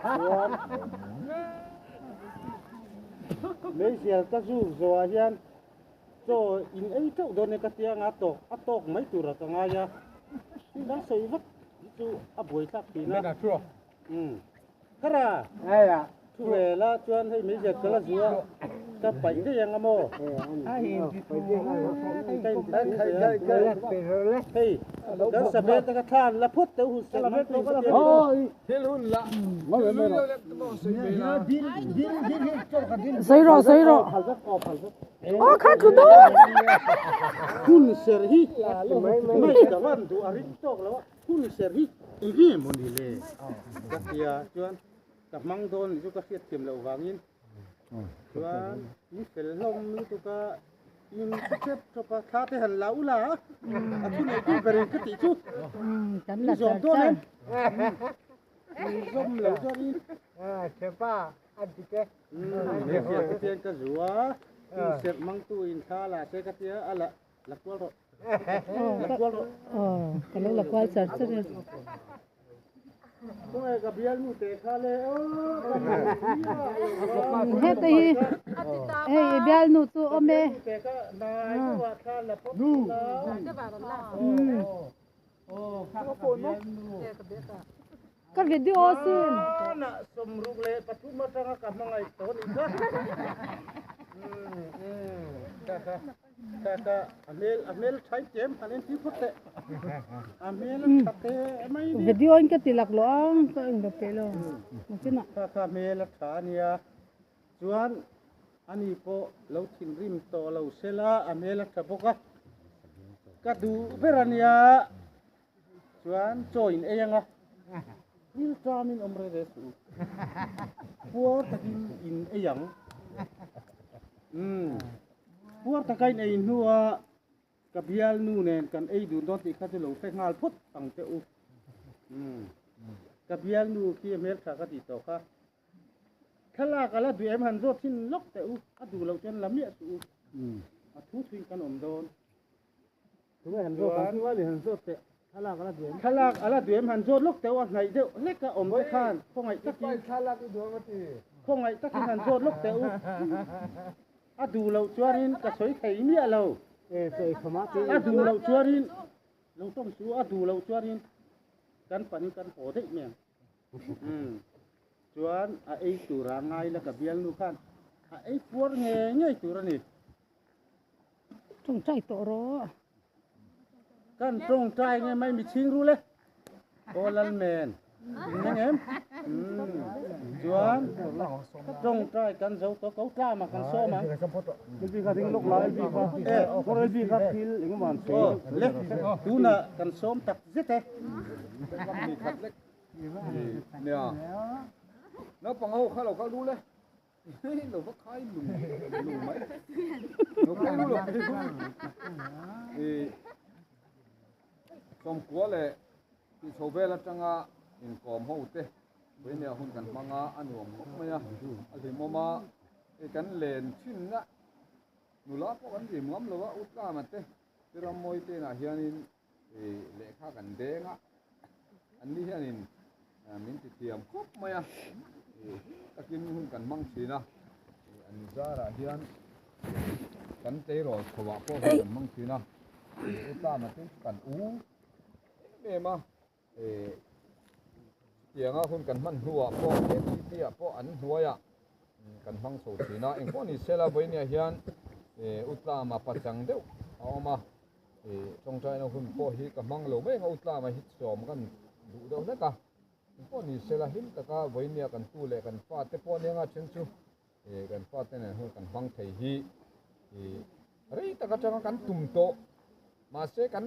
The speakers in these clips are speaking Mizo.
Chuan meizial ka zuk zawhah hian chaw in ei teuh dawn e ka tia anga tawk a tawk mai tura ka ngai a, thil dang sawi vak hi chu a buaithlak thin a. Kara thu ve la chuan hei meizial ka la zu a ka paih daih ang a maw? Hei kan savel te kha thla an la phawt teuh hun serh hman tawh ka tia ni. Sawi rawh sawi rawh aw kha tlu dawn. Hun serh hi mai ka van duh a ring tawk lo a. Hun ser hi eng nge maw ni le? Ka tia chuan ka hmang dawn nih chu ka hriat thiam loh vangin chuan in fel hlawm lutuk a, in thu ṭep ṭawp a, thla te han la ula a, a thu neih tu berin ka tih chu in zawm dawn em? In zawm lo chuan in Hmeichhia te hian ka zu a, hun serh hmangtu in thla la se ka tia a la La kual rawh. La kual rawh. Aw, ka lo la kual char char e. Khawngaih ka bialnu te kha le aw. Heta hi hei i bialnu chu awm e. Nu. Ka video sin. Sawmruk leh pathum atanga ka hmangaih tawh a nih kha. Ka ka ka ka a hmel a hmel tha in kem han entir phawt teh. A hmel a tha teh mai nia. Video in ka ti lak lo ang ka englo peih lo. Engtin ah. Ka ka hmel a tha a nia. Chuan ani pawh lo thinrim tawh lo sela a hmel a tha bawk a. Ka duh ber a nia. Chuan chaw in ei anga thil ṭamin awm rei rei suh u. Puar takin in ei ang. Umm puar taka in ei hnua ka bialnu nen kan ei dun dawn tih kha chu lo hre nghal phawt ang che u. Umm ka bialnu khi a hmelṭha ka tih tawh kha. Thlalak a la duh em han zawt thin lawk teh u, a duh loh chuan la miah suh u. A thu thuin kan awm dawn. Chuan thlalak a la duh em han zawt lawk teh u, a hnaih deuh hlek a awm te khan khawngaih takin khawngaih takin han zawt lawk teh u. A duh loh chuanin ka sawi thei miah lo. A duh loh chuanin lo tawng suh u, a duh loh chuanin kan panin kan haw daih mai ang. Umm chuan a ei tura ngai la ka bialnu khan a ei puar ngei ngei tur a ni. Tawngtai tawh rawh. Kan tawngtai nge mai mi chhing rul e. Aw Lalmen in meng em? Umm chuan tawngtai kan zo tawh ko tlama kan sawm ang. Aw le tunah kan sawm tak zet e. Nia. Naupang ho kha lo kal rul e. Lo va khai lung lung mai. Lo khai rul lo khai rul. I sawmkua leh tih chho vel atanga inkawm ho te Puinia hun kan hmang a, a nuam khawp mai a, a hlimawm a, i kan len thinna nula pawh kan rim ngam lo a, u Tlama te, Pi Rammawi te inah hianin lehkha kan deng a, anni hianin min ti thiam khawp mai a, takin hun kan hmang thin a, an zarah hian kan tleirawl chhoah pawh hun kan hmang thin a, u Tlama te chu kan u em em a, chutianga hun kan hman hnuah pawh KTP ah pawh an hnuaiah kan hmang chho thin a, engpawh ni sela vawinia hian u Tlama pachang deuh a awm a. Tawngtaina hun pawh hi ka hmang lo mai ang a, u Tlama hi sawm kan duh deuh hlek a, engpawh ni sela hlim taka vawinia kan tu leh kan fate pawh nia nga then chu kan fate nen hun kan hmang thei hi rei tak atanga kan tum tawh mahse kan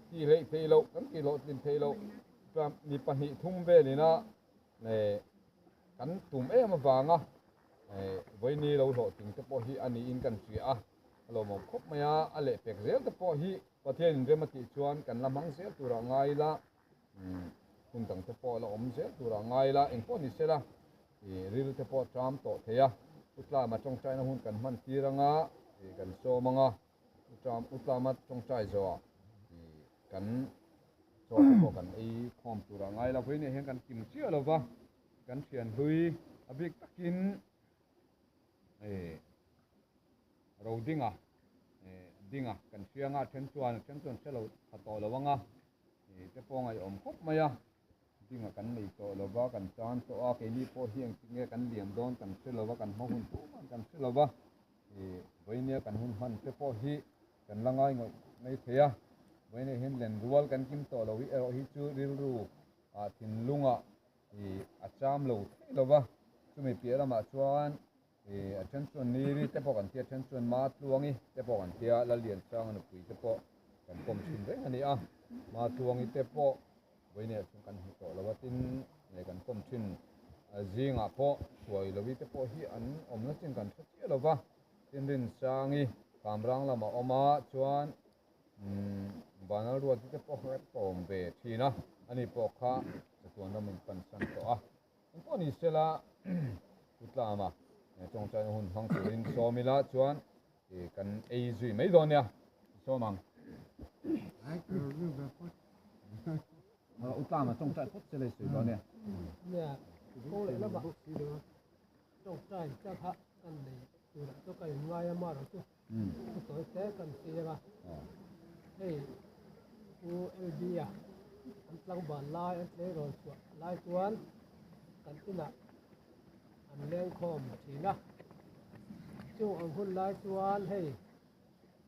tih hleih theih loh kan tih hlawhtlin theih loh mi pahnih thum velina kan tum em avanga vawiini lo hlawhtling te pawh hi a niin kan hria a. A lawmawm khawp mai a, a lehpek zel te pawh hi Pathian inrem a tih chuan kan la hmang zel turah ngai ila, hun dang te pawh la awm zel turah ngai ila, engpawh ni sela ril te pawh ṭam tawh thei a, U Tlama ṭawngṭaina hun kan hman tir anga kan sawm anga, U Tlama ṭawngṭai zawhah kan chaw te pawh kan ei khawm turah ngai ila, vawiinah hian kan kim chiah lova. kan thian hlui a bik takin Rodinga dinga kan hrianga a then chuan a then chuan hre lo tha tawh lo ang a te pawh ngaihawm khawp mai a dinga kan nei tawh lo va kan tan tawh a keini pawh hi engtik nge kan liam dawn kan hre lo va kan hma hun tu man kan hre lo va vawinia kan hun hman te pawh hi kan la ngai ngawih mai thei a vawinia hian lenrual kan kim tawh lo hi erawh hi chu rilru ah thinlungah ih a cham lo thei lo va chumi piah lamah chuan ih a then chuan Niri te pawh kan tia a then chuan Matluangi te pawh kan tia Lalliansanga nupui te pawh kan pawm thin reng a ni a Matluangi te pawh vawiinah chuan kan hmu tawh lo a tin ih kan pawm thin zingah pawh Hruailovi te pawh hi an awmna chin kan hre chiah lo va tin Rinsangi Kamrang lamah a awm a chuan Umm Vanal ruat te pawh kha ka awm ve thin a, ani pawh kha chatuan ram in pan san tawh a. Eng pawh ni sela Pu Tlama tawngtaina hun hmang turin sawm ila chuan kan ei zui mai dawn nia, sawm ang. U Tlama tawngtai phawt sela i sawi dawn nia. Nia, ko leh lamah tawngtai te kha kan nei turah chu ka inngai a marawh chu. Thu tawi te kan siam a, hei Pu LB a an tlangval lai an tleirawl chhuah lai chuan kan inah an lengkhawm thin a, chung ang hun lai chuan hei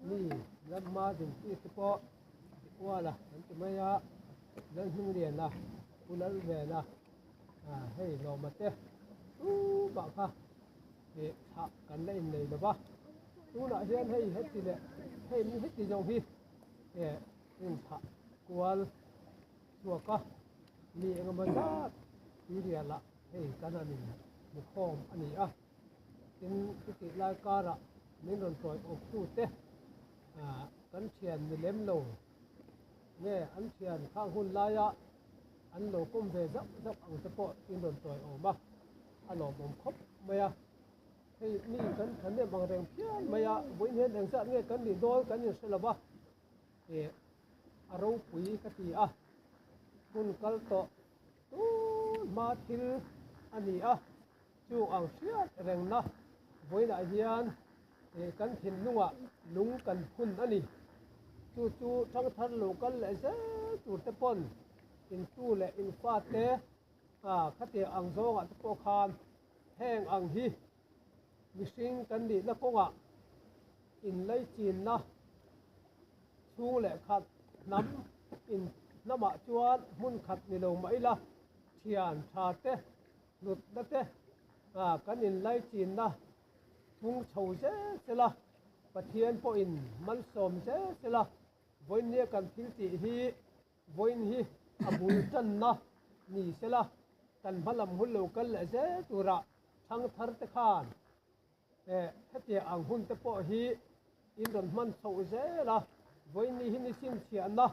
mi lamma dingti te pawh tikuala an ti mai a, Lalhmingliana Pu Lalvena hei Lawma te tumah kha. Ih thlah kan la innei lo va, tunah hian hei heti leh hei mi heti zawng hi eh inthlah kual chhuak a, mi engemaw zat tuirial ah hei kan han in hmu khawm a ni a, tin chutih lai karah min rawn tawi awp tu te ah kan thian ni lem lo nge an thian khang hun laia an lo kawm ve zauh zauh ang te pawh in rawn tawi awm a. A lawmawm khawp mai a, hei mi kan thahnem ang reng phian mai a, vawiin hian engzat nge kan nih dawn kan inhre lo va, ih a ropui ka ti a, hun kal tawh tun hma thil a ni a, chu ang hriat rengna vawiinah hian ih kan thinlungah lung kan phun a ni, chu chu thangthar lo kal leh zel tur te pawn intu leh infate. A, khatiang ang zawngah te pawh khan heng ang hi mihring kan nihna kawngah inlaichinna chhung leh khat hnam in hnamah chuan hmun khat ni lo mah ila thian tha te hlutna te kan inlaichinna pung chho zel sela Pathian pawhin malsawm zel sela vawinia kan thil tih hi Vawiin hi a bul tanna ni sela, kan hma lam hun lo kal leh zel turah thangthar te khan hetiang ang hun te pawh hi in rawn hman chhoh zel a, vawiin ni hi ni chhinchhiahna,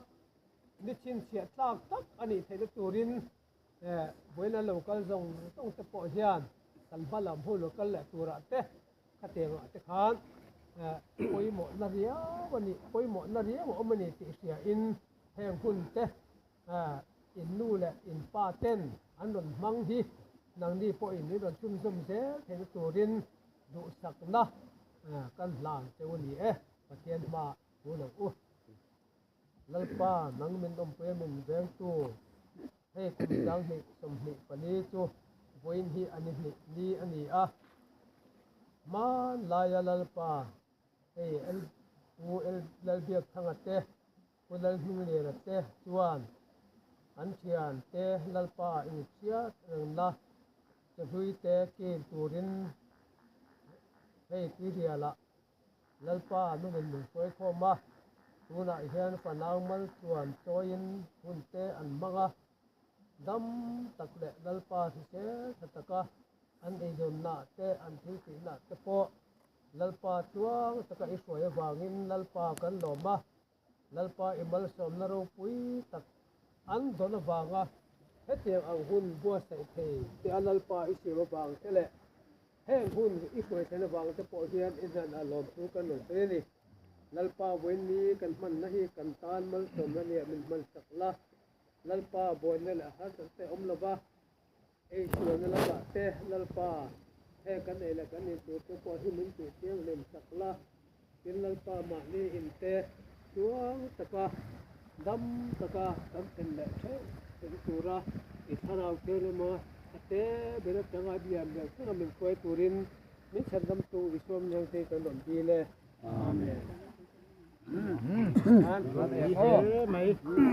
ni chhinchhiah tlak tak a nih theihna turin vawiin an lo kal zawng zawng te pawh hian kan hma lam hun lo kal leh turah te Khatiangah te khan pawimawhna riau a nih, pawimawhna riau a awm a ni tih hriain heng hun te in nu leh in pa ten an rawn hmang hi nangni pawhin in rawn chhunzawm zel theihna turin duhsakna kan hlan cheu a ni e, Pathian hma thu lo u. Lalpa nang min awmpui a min vengtu hei kum sanghnih 24 chu vawiin hi a ni hnih ni a ni a, hmanlaia Lalpa hei Pu Lalbiakthanga te Pu Lalhmingliana te chuan an thian te Lalpa inhriat rengna che hlui te kil turin hei tuirialah Lalpa nungin min hruai khawm a, tunah hian fanau mal chuan chawiin hun te an hmang a, dam tak leh Lalpa hrisel tha taka an eizawnnaah te an thiltihnaah te pawh Lalpa tluang taka i hruai avangin Lalpa kan lawm a, Lalpa i malsawmna ropui tak an dawn avanga hetiang ang hun buatsaih thei te a Lalpa i siam avang te leh heng hun i hruai thlen avang te pawh hian i hnan a lawmthu kan rawn sawi a ni. Lalpa vawiin kan hmanna hi kan tan malsawmna nia min hmansak la, Lalpa buaina leh harsatna te awm lova. Ei sualna lamah te Lalpa he kan ei leh kan in tur te pawh hi min tih thianghlim sak la, tin Lalpa mahni in te tluang taka dam taka kan thlen leh theuh theihna tura i thlarau thianghlim a a te ber atanga lian ber thleng a min hruai turin min chhandamtu Isua Mihang te hi kan rawn dil e. Amen. Amen.